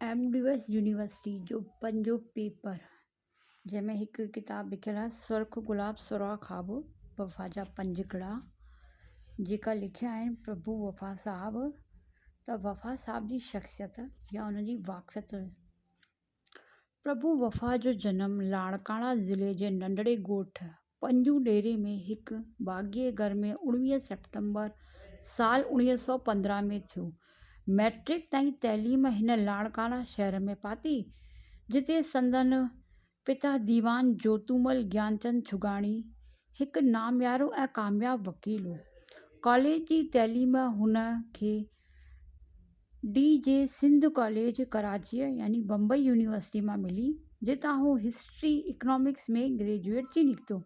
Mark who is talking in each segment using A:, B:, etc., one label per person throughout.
A: M D S university جو پنجون paper جنهن ۾ هڪ ڪتاب لکيل آهي سرخ گلاب سرها خواب وفا جا پنجڪڙا جيڪا لکيا آهن پرڀو وفا صاحب ته وفا صاحب جي شخصيت يا ان جي واقفيت پرڀو وفا جو جنم لاڙڪاڻا ضلعي جي ننڍڙي ڳوٺ پنجون ڏيري ۾ هڪ باغيء گهر ۾ 19 سيپٽمبر سال 1915 ۾ ٿيو. مئٽرڪ تائين تعليم هن لاڙڪاڻا شهر ۾ پاتي، جتي سندن پتا ديوان جوتومل گيانچند ڇڳاڻي هڪ ناميارو ۽ ڪامياب وڪيل هو. ڪاليج جي تعليم هن کي ڊي جي سنڌ ڪاليج ڪراچيء يعني بمبئي يونيورسٽي مان ملي، جتان هو هسٽري اڪنامڪس ۾ گريجوئيٽ ٿي نڪتو.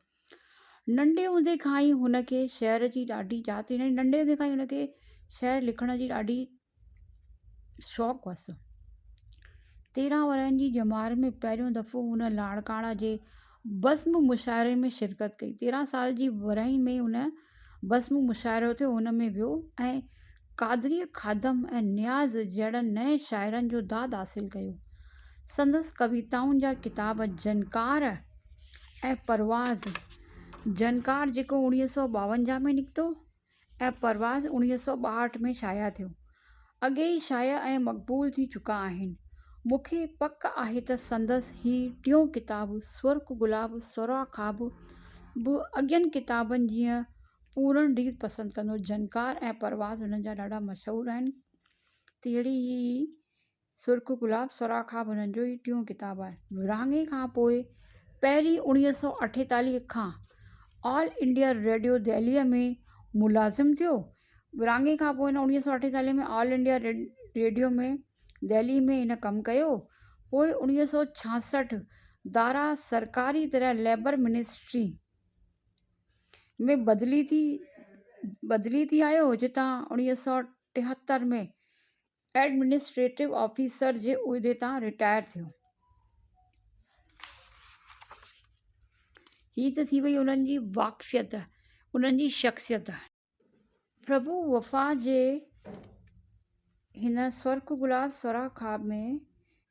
A: ننڍي هوندي کان ئي هن کي شعر جي ڏاڍي چاهت هئي يعني ننڍي هوندي کان ئي هن کي شعر لکڻ جي ڏاڍي شوق هئس. 13 ورهين جي ڄمار ۾ پهريون دفعو هن لاڙڪاڻا جي بزم مشاعري ۾ شرڪت ڪئي. 13 سال جي ورهين ۾ هن بزم مشاعرو ٿيو ان ۾ ويو ۽ قادري خادم ۽ نياز جهڙن نئين شاعرن جو داد حاصل ڪيو. سندس ڪويتائن جا ڪتاب جهنڪار ۽ پرواز، جهنڪار جيڪو 1952 ۾ نڪتو ۽ پرواز 1962 ۾ شايع ٿيو، اڳي ئي شايع ۽ مقبول ٿي چڪا آهن. مون کي پڪ آهي ته سندس هي ٽيون ڪتاب سرخ گلاب سرها خواب به اڳين ڪتابن جيئن پورڻ ريت پسند ڪندو. جهنڪار ۽ پرواز هنن جا ڏاڍا مشهور آهن. تهڙي ئي سرخ گلاب سراخاب هنن جو هي ٽيون ڪتاب آهي. ورهاڱي کان پوء پهرين 1948 کان آل انڊيا ريڊيو دهليء ۾ ملازم ٿيو. ورهاڱي کان پوء هن 1948 ۾ آل انڊيا ريڊيو ۾ دهلي ۾ هن ڪم ڪيو. پوء 1966 دارا سرڪاري طرح ليبر منسٽري ۾ بدلي ٿي بدلي ٿي آيو جتان 1973 ۾ ايڊمنسٽريٽو آفيسر جي عهدي تان رٽائر ٿيو. هي ته ٿي وئي انهن جي واقفيت، انهن جي شخصيت. پرڀو وفا جي هن سرخ گلاب سرها خواب ۾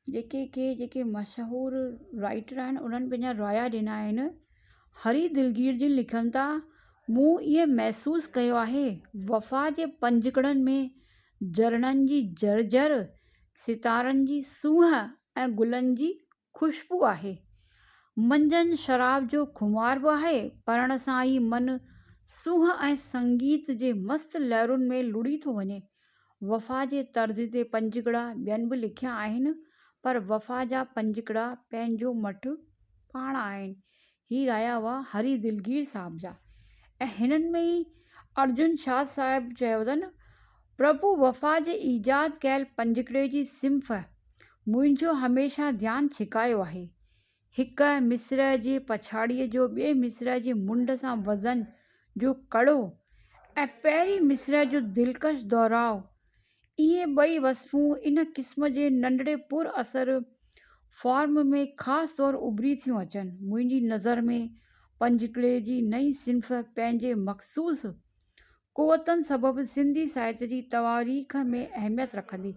A: جيڪي ڪي جيڪي مشهور رائيٽر آهن انهن پنهنجا رايا ڏنا آهن. هري دلگير جن لکن ٿا، مون ائين محسوس ڪيو آهي وفا جي پنجڪڙن ۾ جهرڻن جي جر جر، ستارن جي سونهن ۽ گلن جي خوشبو آهي. منجهن شراب جو خمار به آهي. پڙهڻ سان ئي من سونهن ۽ سنگيت جي مست لهرن ۾ لڙهي ٿو وڃي. وفا جي طرز تي پنجڪڙا ٻين به لکيا آهن، پر وفا جا پنجڪڙا پنهنجو مٽ پاڻ آهن. هي رايا هئا هري دلگير صاحب جا ۽ هنن ۾ ئي ارجن شاهه صاحب چيو اٿن، پرڀو وفا جي ايجاد ڪيل پنجڪڙي جي صنف منهنجو هميشه ڌيان ڇڪايو آهي. هڪ مصرع جي پڇاڙيء جو ٻئي مصرع جي منڍ سان وزن جو ڪڙو ۽ پهرين مصرع جو دلڪش دهراء اهي ٻئي وصفون ان قسم جي ننڍڙي پر اثر فارم ۾ خاص طور اڀري ٿيون اچن. منهنجي نظر ۾ پنجڪڙي جي نئين صنف پنهنجي مخصوص قوتن سبب سنڌي ساهت جي تواريخ ۾ اهميت رکندي،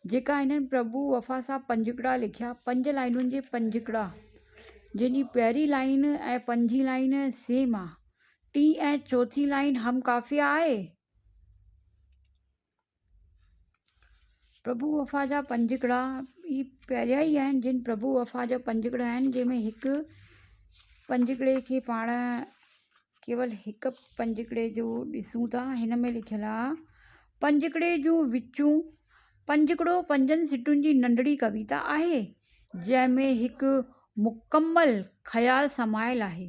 A: جيڪا هنن پرڀو وفا صاحب پنجڪڙا لکيا، پنج لائينن جي پنجڪڙا، جنهن جي پهرين لائين ۽ پنجين لائين سيم آ، ٽين ۽ چوٿين لائين هم قافيه آهي. پرڀو وفا جا پنجڪڙا هي پهريان ئي آهن جن پرڀو وفا جا پنجڪڙا آهن جنهن ۾ هڪ پنجڪڙي کي پاڻ ڪيول هڪ پنجڪڙي جو ڏسون ٿا هن ۾ لکيل آهي پنجڪڙي جون وچون پنجڪڙو پنجن سٽن جي ننڍڙي ڪويتا آهي جنهن ۾ هڪ مڪمل خيال سمايل آهي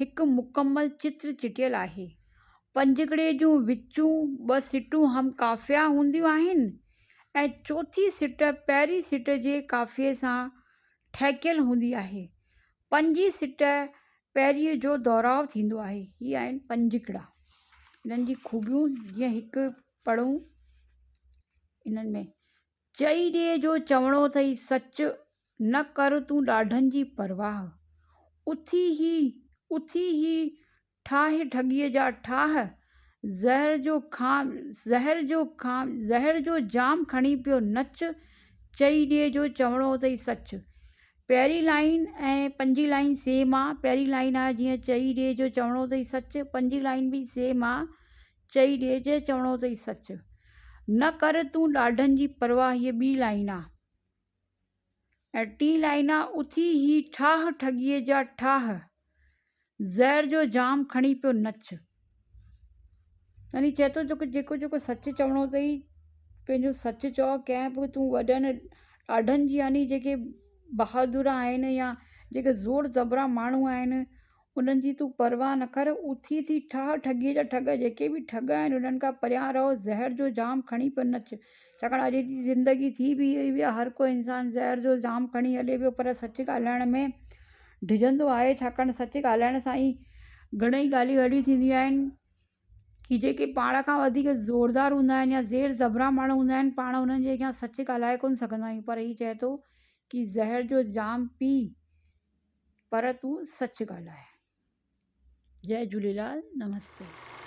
A: هڪ مڪمل چتر چٽيل آهي. پنجڪڙي جون وچون ٻه سٽون هم قافيه هونديون آهن ۽ چوٿين سٽ پهرين سٽ جي قافيي سان ٺهڪيل هوندي آهي. پنجين سٽ پهرينء جو دهراء ٿيندو آهي. هي آهن پنجڪڙا. انهن جي خوبيون جيئن هڪ پڙهون انهن ۾. چئي ڏي جو چوڻو اٿئي سچ، نه ڪر تون ڏاڍن جي پرواهه. اٿي هي اٿي هي ٺاهه ٺڳيء جا ٺاهه، زهر جو کام زهر جو کام زهر جو جام کڻي پيو نچ، چئي ڏي جو چوڻو اٿئي سچ. پهرين لائين ۽ پنجين لائين سيم آ. پهرين لائين آ جيئن چئي ڏي جو چوڻو اٿئي سچ. پنجين لائين به سيم آ چئي ڏي جي چوڻو اٿئي سچ. نه ڪر تون ڏاڍن جي پرواهه هيء ٻي لائين آ. ۽ ٽين لائين آ اٿي هي ٺاهه ٺڳيء جا ٺاهه. زهر جو جام کڻي پيو نچ. يعني چئي ٿو جيڪو جيڪو سچ چوڻو اٿئي پنهنجو سچ چئو ڪنهن به تون وڏن ڏاڍن جي يعني جيڪي بهادر آهن يا جيڪي زور زبرا ماڻهو آهن انهن جي تون پرواهه نه ڪر اٿي ٿي ٺاهه ٺڳيء جا ٺڳ جيڪي به ٺڳ آهن انهن کان پريان رهو زهر جو جام کڻي پيو نچ ڇاڪاڻ اڄ جي زندگي ٿي به اهي ئي آهي هر ڪو انسان زهر جو جام کڻي هلي پيو پر سچ ڳالهائڻ ۾ ڊڄندو آهي ڇاڪاڻ سچ ڳالهائڻ سان ئي گهڻيئي ڳالهيون اهڙيون ٿينديون آهن ڪه جيڪي پاڻ کان وڌيڪ زوردار هوندا آهن يا زير زبرا ماڻهو هوندا آهن پاڻ انهن جي اڳيان سچ ڳالهائي ڪونه سگهندا آهيون پر هي چئي ٿو ڪه زهر جو جام پي پر تون سچ ڳالهاء. جئي جهوليلال نمستي.